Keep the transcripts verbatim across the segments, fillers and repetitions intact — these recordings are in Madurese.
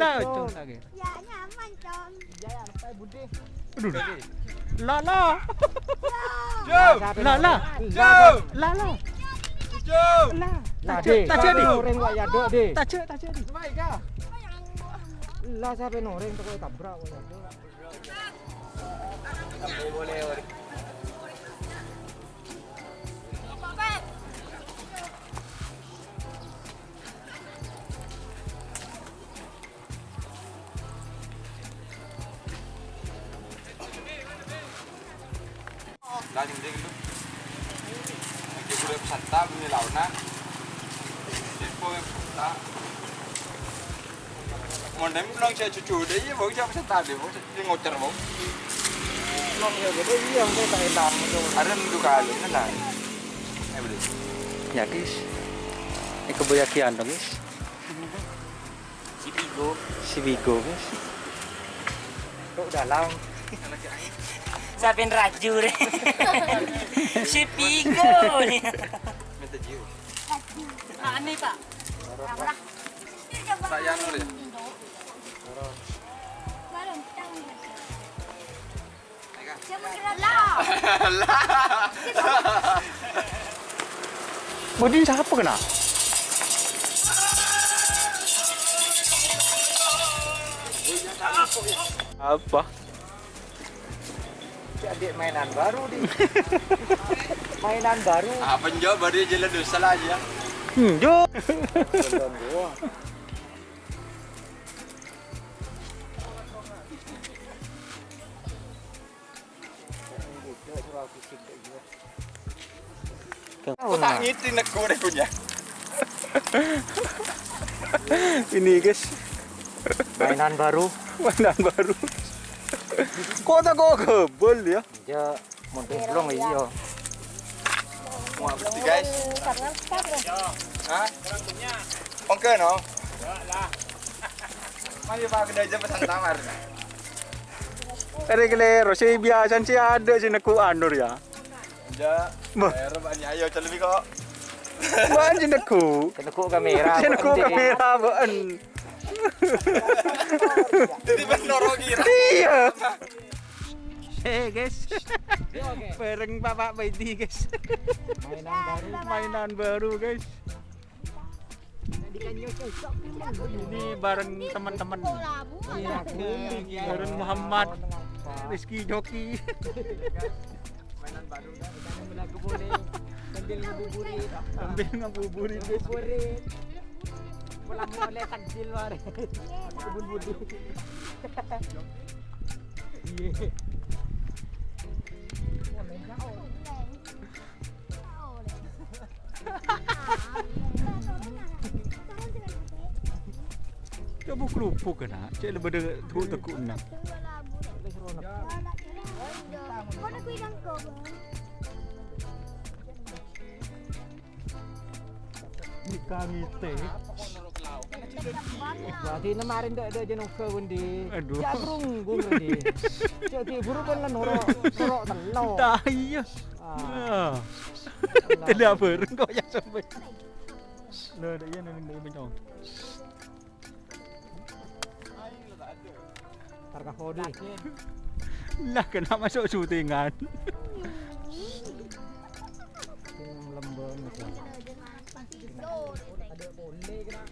Lah, Cong, lagi. Ya, nyaman, Cong. Aduh. Lah, lah. Jom. Lah, lah. Jom. Lah, lah. Jom. Lah. Lah, Taje', Dek. Taje', Dek. Orèng kok ya, Dek, Dek. Taje', Taje', Dek. Lah, sampè' orèng toko tabrak kok ya, Dek. Lah, nyending tu. Lagi boleh pesanta, bunyi launa. Info yang pesanta. Mon dem nong cek cucu deh, iya, bau cek pesanta deh, bau cek ngocer, bau. Nong ya, bau, iya, sampai tak enak, bau. Ada nunggu kali, kan lah. Eh, boleh. Ya, guys. Ini kebayakian dong, guys. Si Bigo. Si Bigo, guys. Kok dalam? Sampeyan raju, rè. Si Bigo, rè. Minta jiu. Aneh, Pak. Saya anu, ya. Lah. Lah. Budi sapa kena? Apa? Jadi mainan baru, Di. Mainan baru. Apa, Njo? Baru jalan dosa lah aja. Njo. Belum gua. Aku tak ngerti negor punya. Ini, guys. Mainan baru. Mainan baru. Kok tak kok gebel ya? Ya, mau belum iya. Wah, berarti, guys. Hah? Oke, no. Mari, Pak, kita aja pesan tawar. Ere kelero, sè biasana sè adâ' sè neggu' anur, ya. Enjâ'. Bâh. Ere, Pak, nyayo, calbi kok. Bâ'en sè neggu'. Sè neggu' kamera, sè neggu' bâ'en, Dè. Kamera, bâ'en. Jadi, Pak, noro' kira. Iya. Eh, guys. Bareng Bapak Baidi, guys. Mainan baru. Mainan baru, guys. Ini bareng teman-teman. Iya, bareng Muhammad, Rizky, Joki. Mainan baru, kan? Sambil ngabuburit. Sambil ngabuburit, guys. Ngabuburit. Pulang mulai takjil, mari. Kebun budi. Iya. Coba kerupuk kena, cek lebih ada teguk-teguk enam. Mana kuidang kau, Bang? Ikan ite. Berarti kemarin ndak ada jenoga, Gundi. Aduh. Jak runggung, Gundi. Cek di buru kan noro, noro telo. Dah, iya. Ah. Ah. Tidak bareng kok ya sampai. Lah, ada iya nang, nang, nang. Tarka Hodi. Lah, kena masuk syutingan. Yang lembon itu. Ada boleh kena.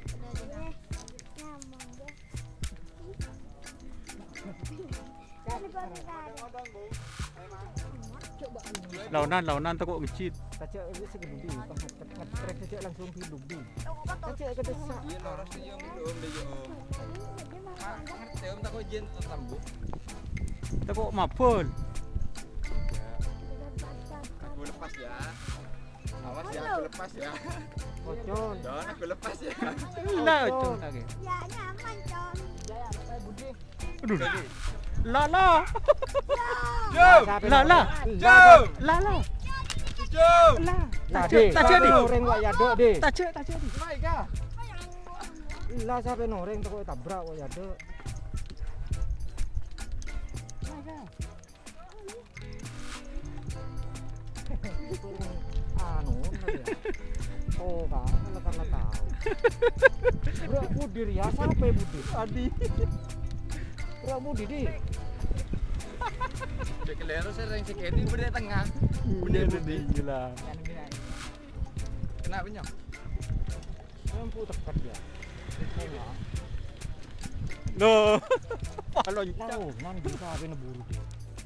Laonan, laonan teko ngejit. Kaca ini sing ngendi? Pas nge-, nge-, ngetrek saja langsung di lubdi. Kaca kedesak. Iya, lurus iya, Om, deh, yo, Om. Pak, ngerti, Om, teko jen tetambuk. Teko mabul. Ya. Aku lepas ya. Awas ya, aku lepas ya. Ocon. Jangan aku lepas ya. Lah, Ocon lagi. Ya, nyaman, Con. Aduh. Lala. Jom. Lala. Jom. Lala. Jom. Lah, Taje', Dek. Taje', Dek. Orèng kok ya, Dek, Dek. Taje', Taje', Dek. Lah, sampeyan orèng teko tabrak kok ya, Dek. Anu, ya. Oh, Kak, lekar-lekar. Bro, budi ya, siapa ya budi? Adi. Bro, budi, di. Cek lero sering sekedi, budi tengah. Budi, iya, budi. Gila. Kena apa, Nyok? Lampu tekat ya. Loh, palonca'. Tahu, nang di kabin buru dia.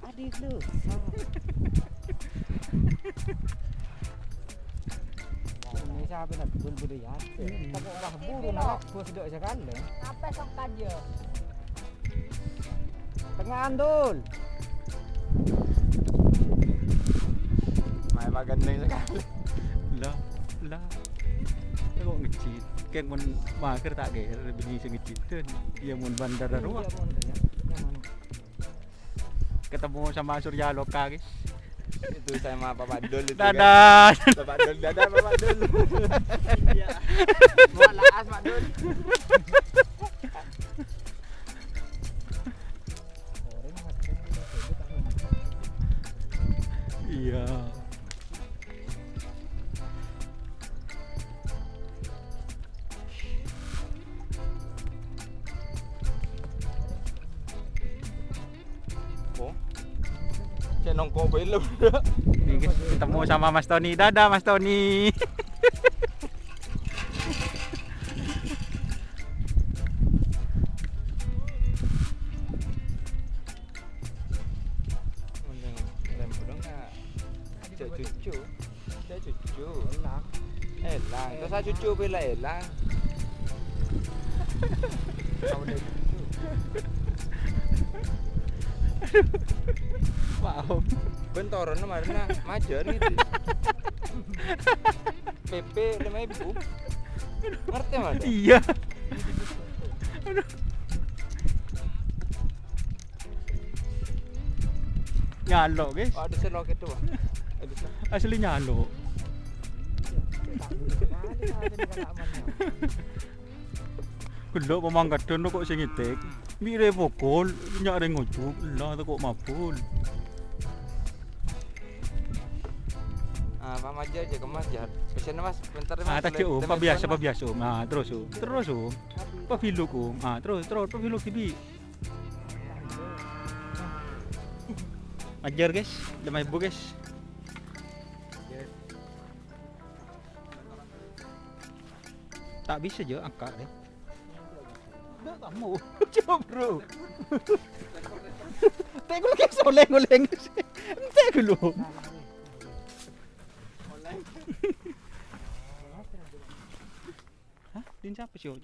Adik lu. Ini siapa nak betul-betul ya? Hmm. Tapi wah buru nak bos dok sekali. Apa sok aja? Tengah andul. Mae pagendeng sekali. Lah, lah. Kok ngecit? Kek mon mager tak geger, bini sing ngecit. Ya, mon bandar rowa. Iya, mon, ya. Yang mana? Ketemu sama Surya Loka, guys. Itu sama Bapak Dul itu, kan? Dadah. Bapak Dul, dadah, Bapak Dul. Iya. Mau laas, Pak Dul. Iya. Oh. Cek nongko film. Ini ketemu sama Mas Tony. Dadah, Mas Tony. Rem bodong, Kak. Cek cucu. Cek cucu. Elang. Elang. Terus saya cucu bila elang. Kamu dari cucu. Wow. Ben toron kemarin, nah, majar gitu. P P lima ribu. Ngerti, Mas? Iya. Aduh. Nyalo, guys. Oh, ada selo gitu, Pak. Ada selo. Asli nyalo. Ghellâ' pamangkaddhân kok sè ngètèk. Bi' rè pokol, nya' rè ngojuk, la tako' mabul. Ah, Pak Majar aja kemas, Jar. Pesennya, Mas, bentar, Mas. Ah, tak, Om. Apa biasa, apa biasa, Om. Ah, terus, Om. Terus, Om. Apa biluk, Om. Ah, terus, terus, apa biluk, Bi'? Majar, guys. Lima ribu, guys. Ta' bisa jâ' angka', deh. Nggak kamu. Coba, bro. Tengok ke soleng-oleng. Ente dulu. Hah? Din siapa sih, Om?